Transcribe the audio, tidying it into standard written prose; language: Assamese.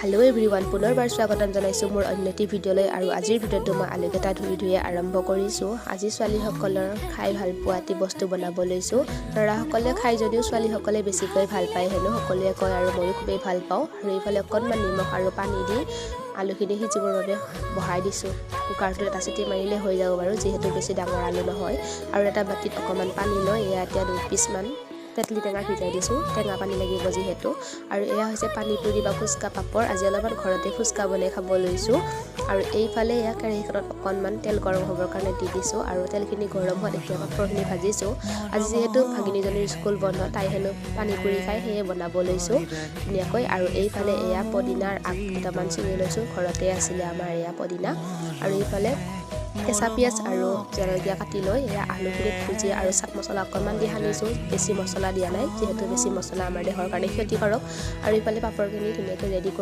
হেল্ল' এভৰিৱান, পুনৰবাৰ স্বাগতম জনাইছোঁ মোৰ অন্য এটি ভিডিঅ'লৈ। আৰু আজিৰ ভিডিঅ'টো মই আলুকেইটা ধুই ধুয়ে আৰম্ভ কৰিছোঁ। আজি ছোৱালীসকলৰ খাই ভাল পোৱা এটি বস্তু বনাব লৈছোঁ। ল'ৰাসকলে খায় যদিও ছোৱালীসকলে বেছিকৈ ভাল পায় হেনো সকলোৱে কয় আৰু ময়ো খুবেই ভাল পাওঁ। আৰু এইফালে অকণমান নিমখ আৰু পানী দি আলুখিনি সিজিবৰ বাবে বহাই দিছোঁ। কুকাৰটোত এটা চিটি মাৰিলে হৈ যাব বাৰু, যিহেতু বেছি ডাঙৰ আলু নহয়। আৰু এটা বাতিত অকণমান পানী লৈ এয়া এতিয়া 2 পিচমান তেতেলী টেঙা ভিজাই দিছোঁ। টেঙা পানী লাগিব যিহেতু। আৰু এয়া হৈছে পানী পুৰি বা ফুচকা পাপৰ। আজি অলপমান ঘৰতে ফুচকা বনাই খাব লৈছোঁ। আৰু এইফালে এয়া কেৰাহীখনত অকণমান তেল গৰম হ'বৰ কাৰণে দি দিছোঁ আৰু তেলখিনি গৰম হোৱাত এতিয়া পাপৰখিনি ভাজিছোঁ। আজি যিহেতু ভাগিনীজনীৰ স্কুল বন্ধ, তাই হেনো পানী পুৰি খাই, সেয়ে বনাব লৈছোঁ ধুনীয়াকৈ। আৰু এইফালে এয়া পদিনাৰ আগ দুটামান ছিঙি লৈছোঁ। ঘৰতে আছিলে আমাৰ এয়া পদিনা। আৰু এইফালে কেঁচা পিঁয়াজ আৰু জলকীয়া কাটি লৈ এয়া আলুখিনিত ভুজিয়া আৰু চাট মছলা অকণমান দি সানিছোঁ। বেছি মছলা দিয়া নাই, যিহেতু বেছি মছলা আমাৰ দেহৰ কাৰণে ক্ষতিকাৰক। আৰু ইফালে পাপৰখিনি ধুনীয়াকৈ ৰেডি কৰি